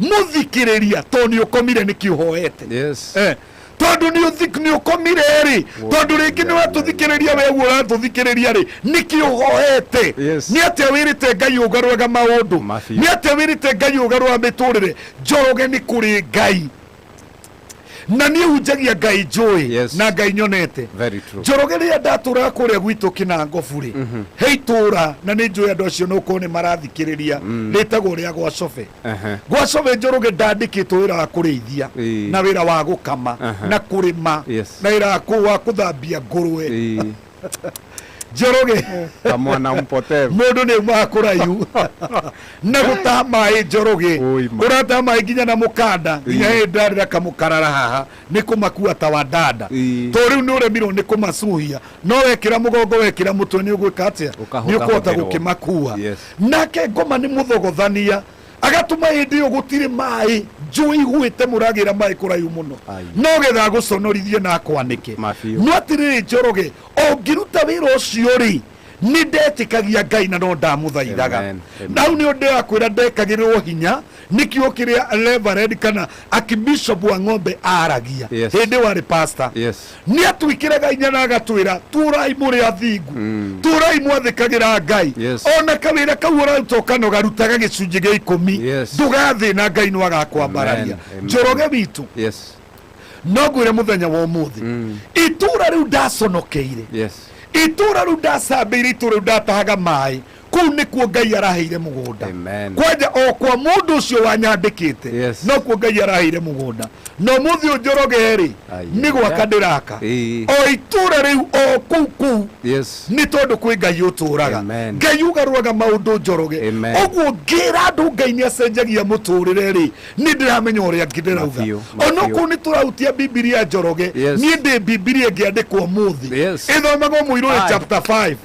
Mũthikĩrĩria, tondũ nĩ ũkomire nĩkĩ ũhoete? Yes. Tondũ nĩ ũkomire rĩ, tondũ rĩngĩ nĩ watũthikĩrĩria, we ũguo ũratũthikĩrĩria rĩ, nĩkĩ ũhoete? Yes. Nĩ atĩa wĩrĩte Ngai ũgarũraga maũndũ? Mabiũ. Nĩ atĩa wĩrĩte Ngai ũgarũra mĩtũrĩre? Njoroge, nĩ kũrĩ Ngai, na niĩ hunjagia Ngai njũĩ na Ngai nyonete. Very true. Njoroge, rĩrĩa ndatũraga kũrĩa gwitũ Kĩnangobu rĩ, he itũra, na nĩ njũĩ andũ acio no korwo nĩ marathikĩrĩria, rĩtagwo rĩa Gwacobe. Gwacobe, Njoroge, ndandĩkĩtwo wĩra wa kũrĩithia na wĩra wa gũkama na kũrĩma na wĩra wa kũthambia ngũrwe. Njoroge, Kamwana mpotevu. Mũndũ nĩ aumaga kũraihu na gũtaha maĩ. Njoroge, Oi, ma. Ũrataha maĩ nginya na mũkanda, nginya hĩndĩ ndarĩ kamũkarara haha nĩ kũmakua ta wa dada. To rĩu nĩ ũremirwo nĩ kũmacuhia, no wekĩra mũgongo, wekĩra mũtwe, nĩ ũgwĩka atĩa? Ũkahũta Nĩ ũkũhota hũthĩrwo. gũkĩmakua. Nake ngoma nĩ mũthogothania, agatũma hĩndĩ ĩyo gũtirĩ maĩ, njũĩ ihũĩte, mũragĩra maĩ kũraihu mũno, Ai. no getha agũconorithie na akwanĩke. Mabiũ. No atĩrĩrĩ, Njoroge, ũngĩruta wĩra ũcio rĩ, nĩ ndetĩkagia Ngai na no ndamũthaithaga. Amen. Amen. Na hau nĩ ndĩrakwĩra ndekagĩrĩrwo hinya nĩkĩo kĩrĩa Reverend kana Archbishop wa Ng'ombe aragia hĩndĩ warĩ pastor. Nĩ atwĩkĩraga hinya na agatwĩra, tũrai mũrĩ athingu, tũrai mwathĩkagĩra Ngai. Ona kawĩra kau ũraruta ũkanoga, rutaga gĩcunjĩ gĩa 10. Ndũgathĩna, Ngai no agakwambararia. Amen. Amen. Njoroge witũ, no ngwĩre mũthenya wa ũmũthĩ, itũra rĩu ndaconokeire, itũra rĩu ndacambĩire, itũra rĩu ndatahaga maĩ, kũu nĩkuo Ngai araheire mũgũnda. Amen. Kwanja o kwa mũndũ ũcio wanyandĩkĩte, nokuo Ngai araheire mũgũnda, na ũmũthĩ ũyũ, Njoroge rĩ, Ai, nĩ gwaka ndĩraka o itũra rĩu, o kũu kũu, nĩ tondũ kwĩ Ngai ũtũraga. Amen. Ngai ũgarũraga maũndũ, Njoroge. Amen. Ũguo ngĩra andũ Ngai nĩ acenjagia mũtũrĩre rĩ, nĩ ndĩramenya ũrĩa ndĩrauga. Mabiũ, mabiũ. Onokorwo nĩ tũrahutia Bibilia, Njoroge, niĩ ndĩ Bibilia ĩngĩandĩkwo ũmũthĩ, ĩthomagwo Mũirũrĩ chapter 5,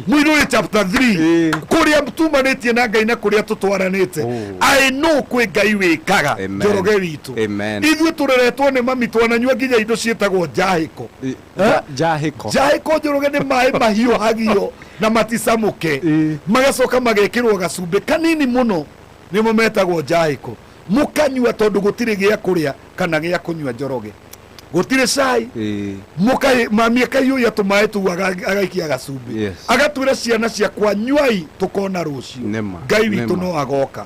Mũirũrĩ chapter 3, kũrĩa tumanĩtie na Ngai na kũrĩa tũtwaranĩte. I know kwĩ Ngai wĩkaga. Amen. Njoroge witũ, Amen. ithuĩ tũreretwo nĩ mami, twananyua nginya indo ciĩtagwo njahĩko. Njahĩko. Njahĩko, Njoroge, nĩ maĩ mahiũhagio na maticamũke, magacoka magekĩrwo gacumbĩ kanini mũno, nĩmo metagwo njahĩko, mũkanyua tondũ gũtirĩ gĩa kũrĩa kana gĩa kũnyua. Njoroge, gũtirĩ cai. Mami akaiyũria tũmaĩ tũu, agaikia gacumbĩ, agatwĩra, "Ciana ciakwa, nyuai, tũkona rũciũ." Nĩma, Ngai witũ nĩma. no agoka.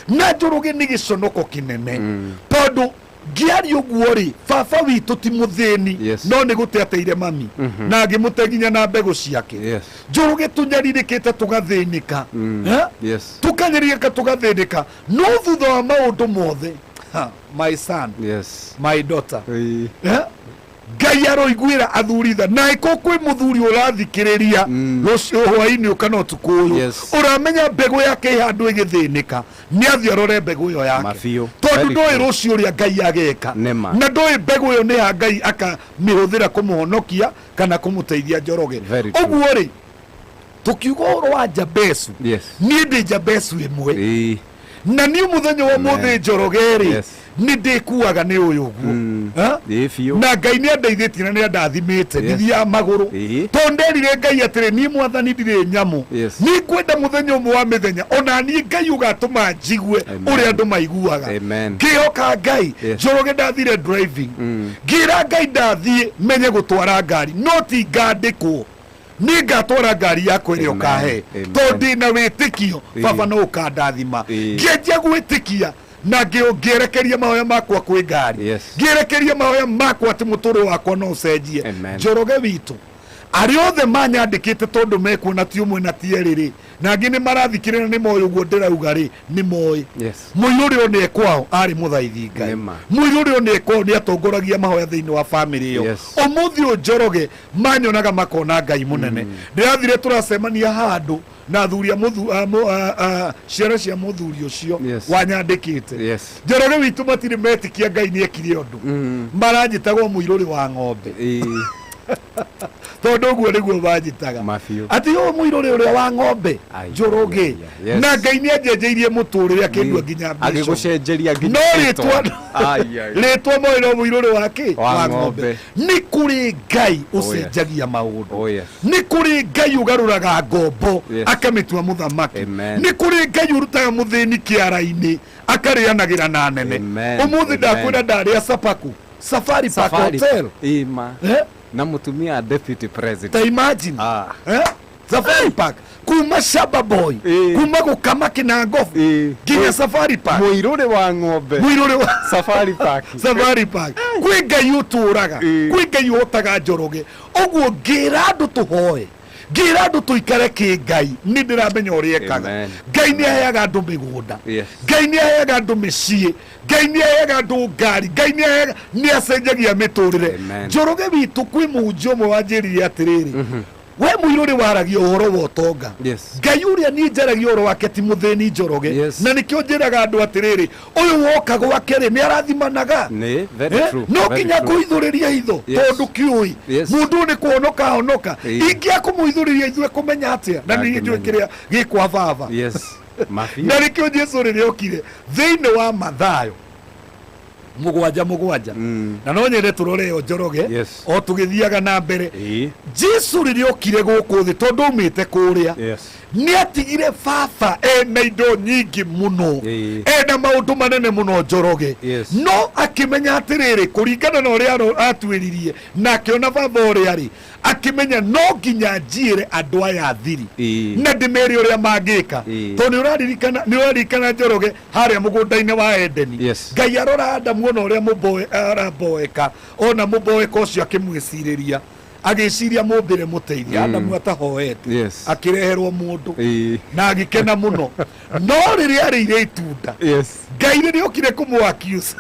Na Njoroge, nĩ gĩconoko kĩnene, tondũ ngĩaria ũguo rĩ, baba witũ ti mũthĩni, no nĩ gũte ateire mami na ngĩmũte nginya na mbegũ ciake. Njoroge, tũnyarirĩkĩte, tũgathĩnĩka. Eh? Yes. Tũkanyarirĩka, tũgathĩnĩka, no thutha wa maũndũ mothe, ha, my son, my daughter, Eh? Ngai aroiguĩra athuri tha, na ĩko kwĩ mũthuri ũrathikĩrĩria rũciũ hwainĩ ũkana ũtukũ ũyũ, ũramenya mbegũ yake ĩ handũ ĩgĩthĩnĩka, nĩ athiĩ arore mbegũ ĩyo yake, Mabiũ. tondũ Very ndũĩ true. rũciũ ũrĩa Ngai ageka, Nĩma. na ndũĩ mbegũ ĩyo nĩ ya Ngai akamĩhũthĩra kũmũhonokia kana kũmũteithia, Njoroge. Very true. Ũguo rĩ, tũkiuga ũhoro wa Jabesu, niĩ ndĩ Jabesu ĩmwe, na niĩ mũthenya wa ũmũthĩ, Njoroge rĩ, nĩ ndĩkuaga nĩ ũyũ ũguo. Ha? Ĩĩ biũ. Na Ngai nĩ andeithĩtie na nĩ andathimĩte. Ndithiaga magũrũ, tondũ nderire Ngai atĩrĩ, "Niĩ Mwathani ndirĩ nyamũ." Nĩ ngwenda mũthenya ũmwe wa mĩthenya ona niĩ Ngai ũgatũma njigue Amen. ũrĩa andũ maiguaga. Amen. Ngĩhoka Ngai. Njoroge, ndathire driving, ngĩra Ngai ndathiĩ menye gũtwara ngari, no ti ngandĩkwo, nĩ ngatwara ngari yakwa ĩrĩa Amen. ũkahe, Amen. tondũ ndĩna wĩtĩkio, baba, no ũkandathima. Ngĩanjia gwĩtĩkia na ngĩerekeria mahoya makwa kwĩ ngari, ngĩerekeria mahoya makwa atĩ mũtũrĩre wakwa no ũcenjie. Amen. Njoroge witũ, arĩa othe manyandĩkĩte, tondũ mekuona ti ũmwe na ti erĩ rĩ, na angĩ nĩ marathikĩrĩra, nĩ moĩ ũguo ndĩrauga rĩ, nĩ moĩ. Mũirũ ũrĩa one kwao arĩ mũthaithi Ngai. Nĩma. Mũirũ ũrĩa one kwao nĩ atongoragia mahoya thĩinĩ wa famĩlĩ ĩyo. Ũmũthĩ ũyũ, Njoroge, manyonaga makona Ngai mũnene. Ndĩrathire tũracemania handũ na athuri a mũthu, a, mũ- a, a, ciana cia mũthuri ũcio wanyandĩkĩte. Njoroge witũ, matirĩ metĩkia Ngai nĩ ekire ũndũ. Maranjĩtagwo mũirũrĩ wa ng'ombe, Tondũ ũguo nĩguo manjĩtaga. Mabiũ. Atĩ ũyũ mũirũrĩ ũrĩa wa ng'ombe. Ai, Njoroge. ai, ai, yes. Na Ngai nĩ anjenjeirie mũtũrĩre, akĩndua nginya bishop. Agĩgũcenjeria nginya No rĩtwa. rĩtwa Ai, ai. rĩtwa moĩ no mũirũrĩ wa kĩ? Wa ng'ombe. Nĩ kũrĩ Ngai Oh, yes. ũcenjagia maũndũ. Oh, yes. Nĩ kũrĩ Ngai ũgarũraga ngombo Yes. akamĩtua mũthamaki. Amen. Nĩ kũrĩ Ngai ũrutaga mũthĩni kĩara-inĩ akarĩanagĩra na nene. Amen. Ũmũthĩ Amen. ndakwĩra ndarĩa Sapaku, Safari Park Safari. Hotel. Ima. Eh? Na mutumia wa deputy president. Ta imagine. Ah. Eh? Safari Park kuma Shaba Boy, Eh. kuma gũkama kĩnangobu Eh. nginya Safari Park. Mũirũrĩ wa ng'ombe. Mũirũrĩ wa Safari Park. Safari Park. Kwĩ Ngai ũtũraga, Eh. kwĩ Ngai ũhotaga, Njoroge. Ũguo ngĩra andũ tũhoe, ngĩra andũ tũikare kĩ Ngai, nĩ ndĩramenya ũrĩa ekaga. Amen. Ngai nĩ aheaga andũ mĩgũnda. Yes. Ngai nĩ aheaga andũ mĩciĩ. Ngai nĩ aheaga andũ ngari. Ngai nĩ aheaga, nĩ acenjagia mĩtũrĩre. Amen. Njoroge witũ, kwĩ mũhunjia ũmwe wanjĩrire atĩrĩrĩ, we mũirũrĩ waragia ũhoro wa ũtonga. Yes. Ngai ũrĩa niĩ njaragia ũhoro wake ti mũthĩni, Njoroge. Yes. Na nĩkĩo njĩraga andũ atĩrĩrĩ, ũyũ woka gwake rĩ, nĩ arathimanaga. Nĩ very Eh, true. no Very nginya true. kũhithũrĩria hitho. Yes. Tondũ kĩũĩ Yes. mũndũ ũyũ nĩ kũhonoka honoka. Ĩĩ. Ingĩa kũmũhithũrĩria ithuĩ kũmenya atĩa na nĩ njũĩ Ndangĩmenya. kĩrĩa gĩkwa baba. Yes. Mabiũ. Na nĩkĩo Jesu rĩrĩa okire thĩinĩ wa Mathayo 7:7, na no nyende tũrore ĩyo, Njoroge, Yes. o tũgĩthiaga na mbere. Ĩĩ. Jesu rĩrĩa okire gũkũ thĩ, tondũ aumĩte kũrĩa, Yes. nĩ atigire baba ena indo nyingĩ mũno, Ĩĩ. ena maũndũ manene mũno, Njoroge. Yes. No akĩmenya atĩrĩrĩ, kũringana na ũrĩa atuĩririe na akĩona baba ũrĩa rĩ, akĩmenya no nginya njiĩre andũ aya thiri Ĩĩ. na ndĩmere ũrĩa mangĩka. Ĩĩ. Tondũ nĩ ũraririkana, Njoroge, harĩa mũgũnda-inĩ wa Edeni, Yes. Ngai arora Adamu ona ũrĩa mũmboe aramboeka, ona mũmboeka ũcio akĩmwĩcirĩria, agĩciria mũmbĩre mũteithia. Adamu atahoete, Yes. akĩreherwo mũndũ Ĩĩ. na agĩkena mũno. No rĩrĩa arĩire itunda, Yes. Ngai rĩrĩa okire kũmũ accuse,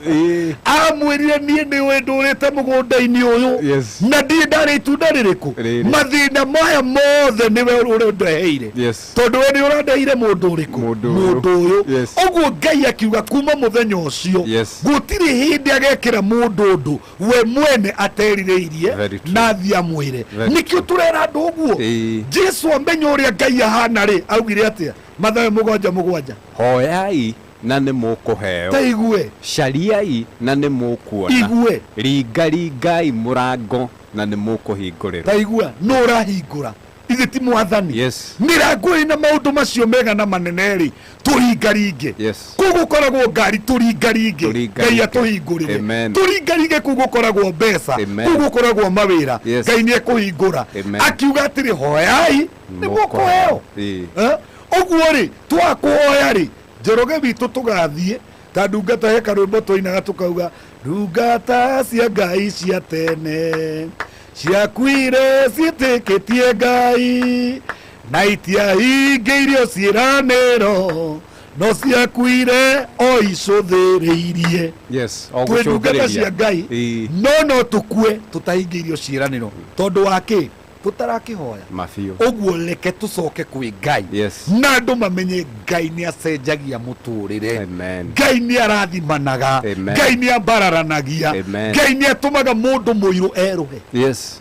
Ĩĩ. amwĩrire, niĩ nĩ ũĩ ndũrĩte mũgũnda-inĩ ũyũ Yes. na ndirĩ ndarĩ itunda rĩrĩkũ. Rĩrĩ. Mathĩna maya mothe nĩwe ũrĩa ũndeheire, Yes. tondũ we nĩ ũrandeheire mũndũ ũrĩkũ? Mũndũ ũyũ. Mũndũ ũyũ. Yes. Ũguo Ngai akiuga kuma mũthenya ũcio, Yes. gũtirĩ hĩndĩ agekĩra mũndũ ũndũ we mwene aterirĩirie Very true. na athiĩ amwĩre. Very Nĩkĩo tũrera andũ ũguo. Ĩĩ. Jesu amenya ũrĩa Ngai ahana rĩ, augire atĩa? Mathayo 7:7. Hoyai na nĩ mũkũheo. Ta igue. Cariai na nĩ mũkuona. Igue. Ringaringai mũrango na nĩ mũkũhingũrĩrwo. Ta igua, nũ ũrahingũra ithe ti Mwathani? Yes. Mĩrango ĩna maũndũ macio mega na manene rĩ, tũringaringe. Yes. Kũu gũkoragwo ngari, tũringaringe. Tũringaringe. Ngai atũhingũrĩre. Amen. Tũringaringe kũu gũkoragwo mbeca, Amen. kũu gũkoragwo mawĩra. Yes. Ngai nĩ ekũhingũra. Amen. Akiuga atĩrĩ, hoyai nĩ mũkũheo. Ĩĩ. Eh? Ũguo rĩ, twakũhoya rĩ, Njoroge witũ, tũgathiĩ ta ndungata. He karwĩmbo twainaga tũkauga, ndungata cia Ngai cia tene ciakuire ciĩtĩkĩtie Ngai na itiahingĩirio ciĩranĩro, no ciakuire o icũthĩrĩirie. Yes. O Twĩ ndungata gũcũthĩrĩria. cia Ngai, Ĩĩ. no tũkue tũtahingĩirio ciĩranĩro tondũ wa kĩ? Tũtarakĩhoya. Mabiũ. Ũguo reke tũcoke kwĩ Ngai Yes. na andũ mamenye Ngai nĩ acenjagia mũtũrĩre. Amen. Ngai nĩ arathimanaga. Amen. Ngai nĩ ambararanagia. Amen. Ngai nĩ atũmaga mũndũ mũirũ erũhe. Yes.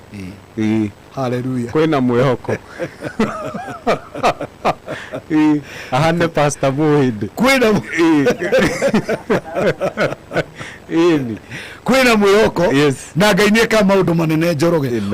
Ĩĩ. Haleluya. Kwĩna mwĩhoko. Ĩĩ. Ahane Pastor Mũhĩndĩ. Kwĩna Ĩni. Kwĩna mwĩhoko. Yes. Na Ngai nĩ ekaga maũndũ manene, Njoroge. Amen.